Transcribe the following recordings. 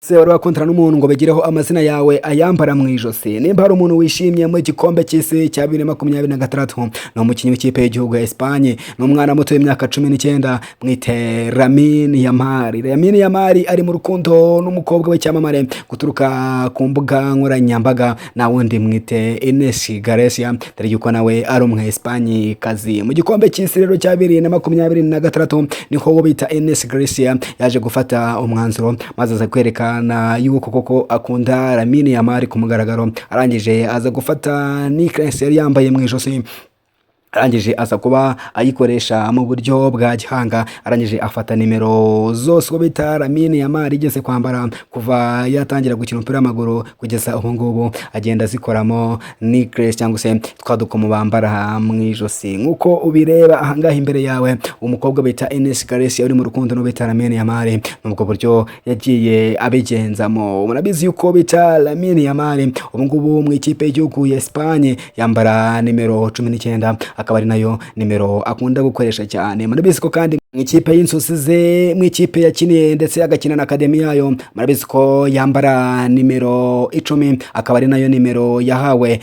Se wari wakontara n'umuntu ngo bigireho amazina yawe ayambara mu ijosi? Nimba hari umuntu wishimye mu gikombe cy'isi cya 2026, ni umukinnyi w'ikipe y'igihugu ya Espagne, ni umwana muto w'imyaka 19, mwite Lamine Yamal. Lamine Yamal ari mu rukundo n'umukobwa w'icyamamare guturuka ku mbuga nkoranyambaga, na wundi mwite Ines Garcia, dore yuko nawe ari umu Espagne kazi. Mu gikombe cy'isi rero cya 2026 niho uwo bita Ines Garcia yaje gufata umwanzuro, maze aza kwerekana yuko koko akunda Lamine Yamal ku mugaragaro. Arangije aza gufata necklace yari yambaye mu ijosi, arangije aza kuba ayikoresha mu buryo bwa gihanga, arangije afata nimero zose uwo bita Lamine Yamal igeze kwambara kuva yatangira gukina umupira w'amaguru kugeza ubu ngubu, agenda azikoramo necklace cyangwa se twa dukomo bambara mu ijosi. Nk'uko ubireba ahangaha imbere yawe, umukobwa bita Ines Garcia uri mu rukundo n'uwo bita Lamine Yamal, n'ubwo buryo yagiye abigenzamo. Murabizi yuko bita Lamine Yamal ubu ngubu mu ikipe y'igihugu ya Espagne yambara nimero 19, akaba ari nayo nimero akunda gukoresha cyane. Murabizi ko kandi mu ikipe y'inzozi ze, mu ikipe yakiniye ndetse agakina na academy yayo, murabizi ko yambara nimero 10, akaba ari nayo nimero yahawe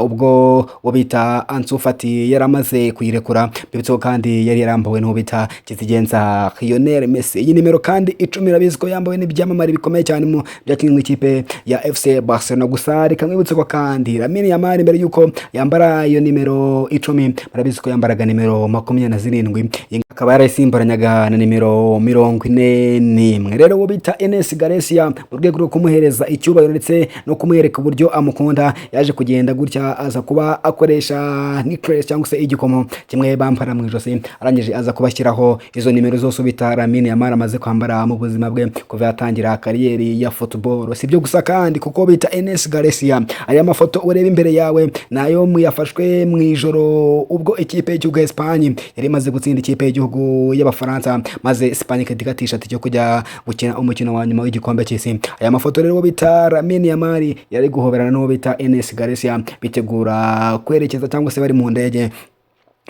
ubwo uwo bita Ansu Fati yari amaze kuyirekura. Mbibutse ko kandi yari yarambawe n'uwo bita kizigenza Lionel Messi. Iyi nimero kandi 10, urabizi ko yambawe n'ibyamamare bikomeye cyane mu byakinnye mu ikipe ya FC Barcelona. Gusa reka mwibutse ko kandi Lamine Yamal mbere yuko yambara iyo nimero 10, murabizi ko yambaraga nimero 27, akaba yarayisimburanyaga na nimero 41. Rero uwo bita Ines Garcia, mu rwego rwo kumuhereza icyubahiro ndetse no kumwereka uburyo amukunda, yaje kugenda gutya aza kuba akoresha necklace cyangwa se igikomo kimwe bambara mu ijosi, arangije aza kubashyiraho izo nimero zose bita Lamine Yamal amaze kwambara mu buzima bwe kuva yatangira kariyeri ya football. Si ibyo gusa kandi, kuko bita Ines Garcia, aya mafoto ureba imbere yawe nayo yafashwe mu ijoro ubwo ikipe y'igihugu ya Espagne yari imaze gutsinda ikipe y'igihugu y'Abafaransa, maze Espagne ikahita ikatisha tike yo kujya gukina umukino wa nyuma w'igikombe cy'isi. Aya mafoto rero, uwo bita Lamine Yamal yari guhoberana n'uwo bita Ines Garcia, bitegura kwerekeza cyangwa se bari mu ndege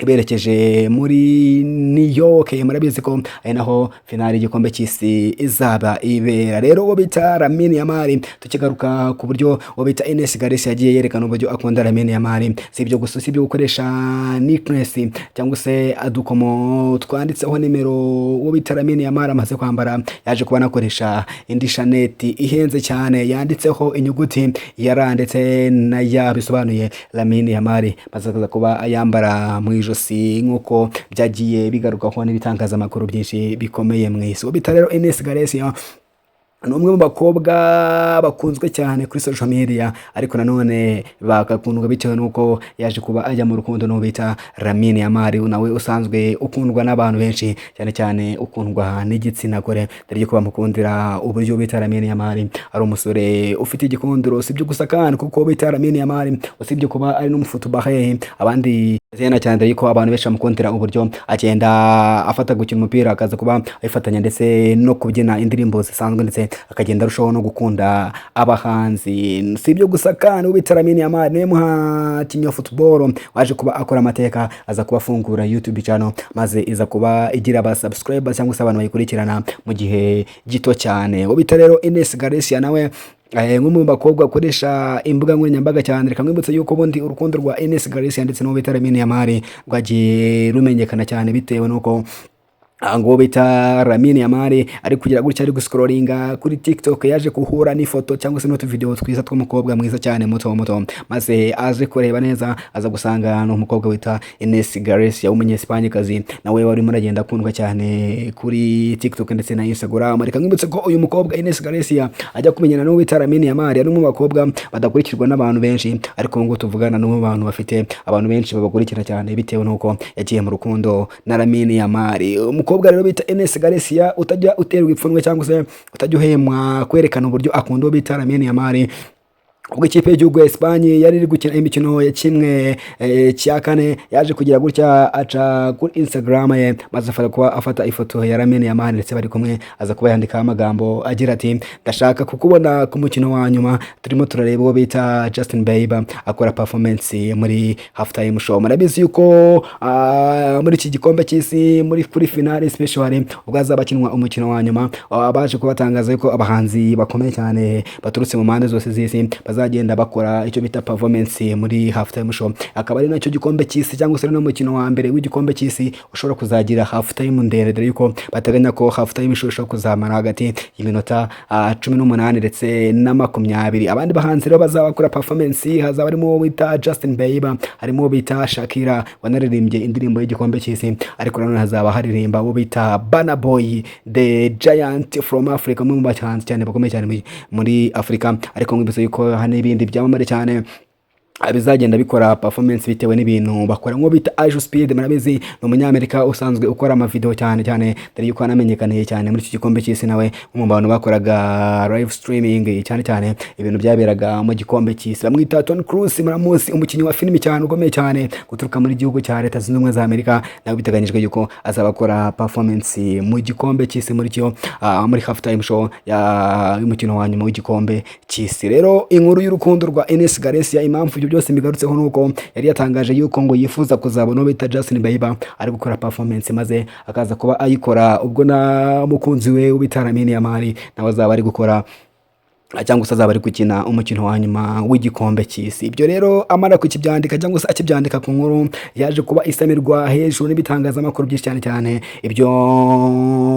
berekeje muri New York. Murabizi ko ari naho finali y'igikombe cy'isi izaba ibera. Rero uwo bita Lamine Yamal, tukigaruka ku buryo uwo bita Ines Garcia yagiye yerekana uburyo akunda Lamine Yamal, si ibyo gusa, si ibyo gukoresha necklace cyangwa se adukomo twanditseho nimero uwo bita Lamine Yamal amaze kwambara, yaje kuba anakoresha indi shaneti ihenze cyane yanditseho inyuguti ya R ndetse na ya, bisobanuye Lamine Yamal, maze akaza kuba ayambara mu ijosi nk'uko byagiye bigarukwaho n'ibitangazamakuru byinshi bikomeye mu isi. Uwo bita rero Ines Garcia ni umwe mu bakobwa bakunzwe cyane kuri social media, ariko nanone bagakundwa bitewe n'uko yaje kuba ajya mu rukundo n'uwo bita Lamine Yamal, nawe usanzwe ukundwa n'abantu benshi, cyane cyane ukundwa n'igitsina gore, dore ko bamukundira uburyo bita Lamine Yamal ari umusore ufite igikundiro. Si ibyo gusa kandi, kuko bita Lamine Yamal, usibye kuba ari n'umufutubahe abandi zena cyane, dore ko abantu benshi bamukundira uburyo agenda afata gukina umupira akaza kuba ayifatanya ndetse no kubyina indirimbo zisanzwe, ndetse akagenda arushaho no gukunda abahanzi. Si ibyo gusa kandi, ubita Lamine Yamal niwe mukinnyi wa football waje kuba akora amateka, aza kuba afungura YouTube channel, maze iza kuba igira aba subscribers cyangwa se abantu bayikurikirana mu gihe gito cyane. Ubita rero Ines Garcia nawe nk'umwe mu bakobwa bakoresha imbuga nkoranyambaga cyane. Reka mwibutse yuko ubundi urukundo rwa Ines Garcia ndetse n'uwo bita Lamine Yamal rwagiye rumenyekana cyane bitewe n'uko ngo bita Lamine Yamal ari kugira gutya ari guscrollinga kuri TikTok, yaje guhura n'ifoto cyangwa se n'utuvideo twiza tw'umukobwa mwiza cyane muto muto, maze aje kureba neza aza gusanga ni umukobwa wita Ines Garcia w'umunyesipanyikazi, nawe warimo aragenda akundwa cyane kuri TikTok ndetse na Instagram. Reka mwibutse ko uyu mukobwa Ines Garcia ajya kumenyana n'uwo bita Lamine Yamal ari umwe mu bakobwa badakurikirwa n'abantu benshi, ariko ngo tuvugana n'umwe mu bantu bafite abantu benshi babakurikira cyane bitewe n'uko yagiye mu rukundo na Lamine Yamal. Umukobwa rero bita Ines Garcia utajya uterwa ipfunwe cyangwa se utajya uhemwa kwerekana uburyo akunda uwo bita Lamine Yamal. Ubwo ikipe y'igihugu ya Espagne yari iri gukina imikino ya kimwe cya kane, yaje kugira gutya aca kuri Instagram ye, maze afata kuba afata ifoto ya Lamine Yamal ndetse bari kumwe, aza kuba yandikaho amagambo agira ati: "Ndashaka kukubona ku mukino wa nyuma, turimo turareba uwo bita Justin Bieber akora performance muri half time show." Murabizi yuko muri iki gikombe cy'isi, muri kuri finale special, ubwo hazaba hakinwa umukino wa nyuma, baje kubatangaza yuko abahanzi bakomeye cyane baturutse mu mpande zose z'isi bazagenda bakora icyo bita performance muri half time show. Akaba ari nacyo gikombe cy'isi, cyangwa se n'umukino wa mbere w'igikombe cy'isi ushobora kuzagira half time ndende, dore yuko bateganya ko half time show ishobora kuzamara hagati y'iminota 18 ndetse na 20. Abandi bahanzi rero bazaba bakora performance, hazaba harimo uwo bita Justin Bieber, harimo uwo bita Shakira wanaririmbye indirimbo y'igikombe cy'isi, ariko nanone hazaba haririmba uwo bita Burna Boy, the giant from Africa, umwe mu bahanzi cyane bakomeye cyane muri Afurika. Ariko mwibutse yuko hari n'ibindi byamamare cyane bizagenda bikora performance bitewe n'ibintu bakora, nko bita IShowSpeed. Murabizi ni umunyamerika usanzwe ukora amavideo cyane cyane, dore yuko anamenyekaniye cyane muri iki gikombe cy'isi, nawe nko mu bantu bakoraga live streaming, cyane cyane ibintu byaberaga mu gikombe cy'isi. Bamwita Tom Cruise, muramuzi, umukinnyi wa filimi cyane ukomeye cyane guturuka muri gihugu cya Leta Zunze Ubumwe za Amerika, nawe biteganyijwe yuko azaba akora performance mu gikombe cy'isi muri cyo muri half time show y'umukino wa nyuma w'igikombe cy'isi. Rero inkuru y'urukundo rwa Ines Garcia, impamvu ibyo byose mbigarutseho nuko yari yatangaje yuko ngo yifuza kuzabona uwo bita Justin Bieber ari gukora performance, maze akaza kuba ayikora ubwo na mukunzi we bita Lamine Yamal nawe azaba ari gukora, cyangwa se azaba ari gukina umukino wa nyuma w'igikombe cy'isi. Ibyo rero amara kukibyandika, cyangwa se akibyandika ku nkuru, yaje kuba isamirwa hejuru n'ibitangazamakuru byinshi, cyane cyane ibyo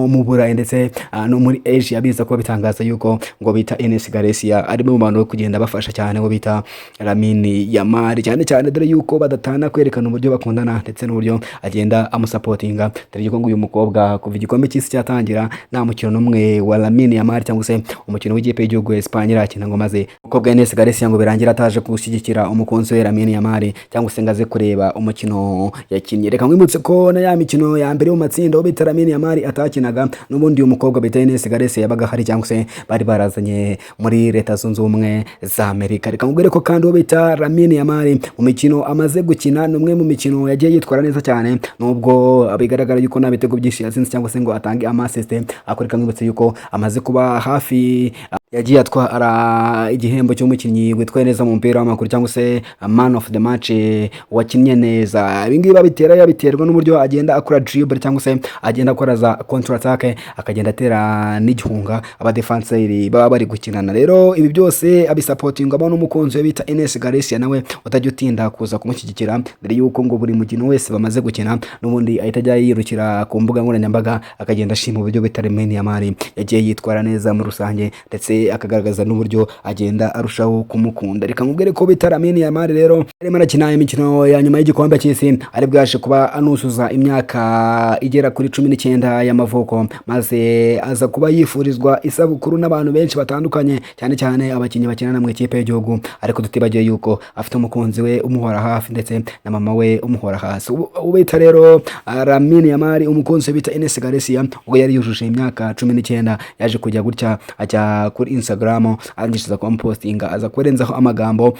mu Burayi ndetse no muri Asia, biza kuba bitangaza yuko ngo bita Ines Garcia ari mu bantu bo kugenda bafasha cyane ngo bita Lamine Yamal, cyane cyane dore yuko badatana kwerekana uburyo bakundana ndetse n'uburyo agenda amusapotinga, dore yuko ngo uyu mukobwa kuva igikombe cy'isi cyatangira nta mukino n'umwe wa Lamine Yamal cyangwa se umukino w'ikipe y'igihugu ya Espagne irakina ngo maze umukobwa Ines Garcia ngo birangira ataje gushyigikira umukunzi we Lamine Yamal, cyangwa se ngo aze kureba umukino yakinnye. Reka nkwibutse ko na ya mikino ya mbere mu matsinda uwo bita Lamine Yamal atakinaga, n'ubundi uyu mukobwa bita Ines Garcia yabaga ahari, cyangwa se bari barazanye muri Leta Zunze Ubumwe za Amerika. Reka nkubwire ko kandi uwo bita Lamine Yamal mu mikino amaze gukina, ni umwe mu mikino yagiye yitwara neza cyane, nubwo bigaragara yuko nta bitego byinshi yatsinze cyangwa se ngo atange ama assist. Ariko reka nkwibutse yuko amaze kuba hafi yagiye atwara igihembo cy'umukinnyi witwaye neza mu mupira w'amaguru, cyangwa se man of the match wakinnye neza. Ibi ngibi babitera yabiterwa n'uburyo agenda akora dribble, cyangwa se agenda akora za counter attack, akagenda atera n'igihunga abadefanseri baba bari gukinana. Rero ibi byose abisapotingwamo n'umukunzi we bita Ines Garcia, nawe utajya utinda kuza kumushyigikira, dore yuko ngo buri mukino wese bamaze gukina n'ubundi ahita ajya yirukira ku mbuga nkoranyambaga, akagenda ashima uburyo bita Lamine Yamal yagiye yitwara neza muri rusange, ndetse akagaragaza n'uburyo agenda arushaho kumukunda. Reka nkubwire ko bita Lamine Yamal rero arimo arakina imikino ya nyuma y'igikombe cy'isi, ari bwaje kuba anuzuza imyaka igera kuri 19 y'amavuko, maze aza kuba yifurizwa isabukuru n'abantu benshi batandukanye, cyane cyane abakinnyi bakinana mu ikipe y'igihugu, ariko tutibagiwe yuko afite umukunzi we umuhora hafi ndetse na mama we umuhora hasi. Ubita rero Lamine Yamal, umukunzi we bita Ines Garcia, ubwo yari yujuje imyaka 19, yaje kujya gutya ajya kuri Instagram, arangije aza kumupostinga, aza kurenzaho amagambo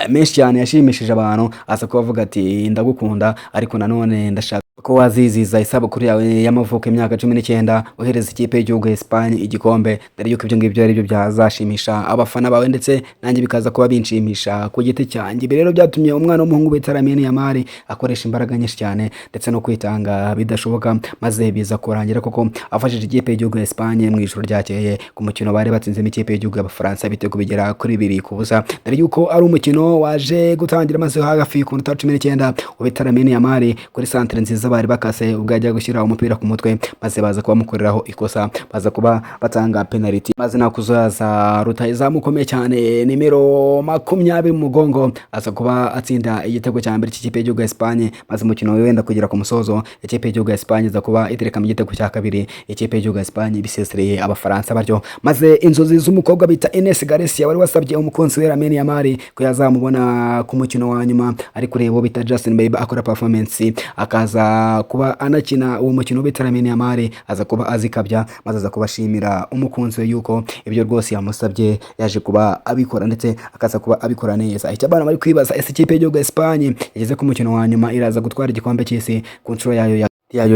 menshi cyane yashimishije abantu, aza kuba avuga ati: "Ndagukunda, ariko nanone ndashaka ko waziziza isabukuru yawe y'amavuko, imyaka 19, uhereza ikipe y'igihugu ya Espagne igikombe, dore yuko ibyo ngibyo ari byo byazashimisha abafana bawe, ndetse nanjye bikaza kuba binshimisha ku giti cyanjye." Ibi rero byatumye umwana w'umuhungu bita Lamine Yamal akoresha imbaraga nyinshi cyane ndetse no kwitanga bidashoboka, maze biza kurangira koko afashije ikipe y'igihugu ya Espagne mu ijoro ryakeye ku mukino bari batsinzemo ikipe y'igihugu y'Abafaransa ibitego bigera kuri 2-0, dore yuko ari umukino waje gutangira maze hafi ku minota 19 ubita Lamine Yamal kuri centre nziza bari bakase, ubwo ajya gushyira umupira ku mutwe, maze baza kuba bamukoreraho ikosa, baza kuba batanga penalty, maze nakuzaza rutahizamu ukomeye cyane nimero 20 mu mugongo aza kuba atsinda igitego cya mbere cy'ikipe y'igihugu ya Espagne. Maze umukino wenda kugera ku musozo, ikipe y'igihugu ya Espagne iza kuba itereka mu gitego cya kabiri, ikipe y'igihugu ya Espagne bisezereye Abafaransa batyo, maze inzozi z'umukobwa bita Ines Garcia wari wasabye umukunzi we Lamine Yamal ko yazamubona ku mukino wa nyuma ari kureba uwo bita Justin Bieber akora performance, akaza Aza kuba anakina uwo mukino bita Lamine Yamal, aza kuba azikabya, maze aza kubashimira umukunzi we yuko ibyo rwose yamusabye yaje kuba abikora, ndetse akaza kuba abikora neza. Icyo abana bari kwibaza: ese ikipe y'igihugu ya Espagne yageze ku mukino wa nyuma iraza gutwara igikombe cy'isi ku nshuro yayo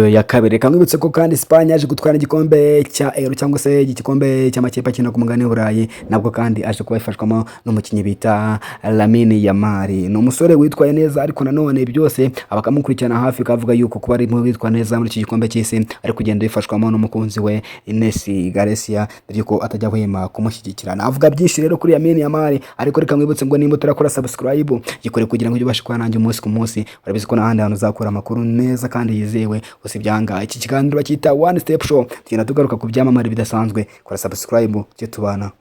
ya kabiri? Reka nkwibutse ko kandi Espagne yaje gutwara igikombe cya Euro, cyangwa se igikombe cy'amakipe akina ku mugabane w'Uburayi, nabwo kandi aje kuba yifashwamo n'umukinnyi bita Lamine Yamal. Ni umusore witwaye neza, ariko nanone byose abakamukurikirana hafi kavuga yuko kuba arimo witwa neza muri iki gikombe cy'isi ari kugenda yifashwamo n'umukunzi we Ines Garcia, dore ko atajya ahwema kumushyigikira. Navuga byinshi rero kuri Lamine Yamal, ariko reka nkwibutse ngo nimba utarakora subscribe, gikore kugira ngo ujye ubashe kuba nanjye umunsi ku munsi. Urabizi ko n'ahandi hantu uzakura amakuru meza kandi yizewe usibye ahangaha. Iki kiganiro bacyita One Step Show, tugenda tugaruka ku byamamare bidasanzwe. Kora subscribe tujye tubana.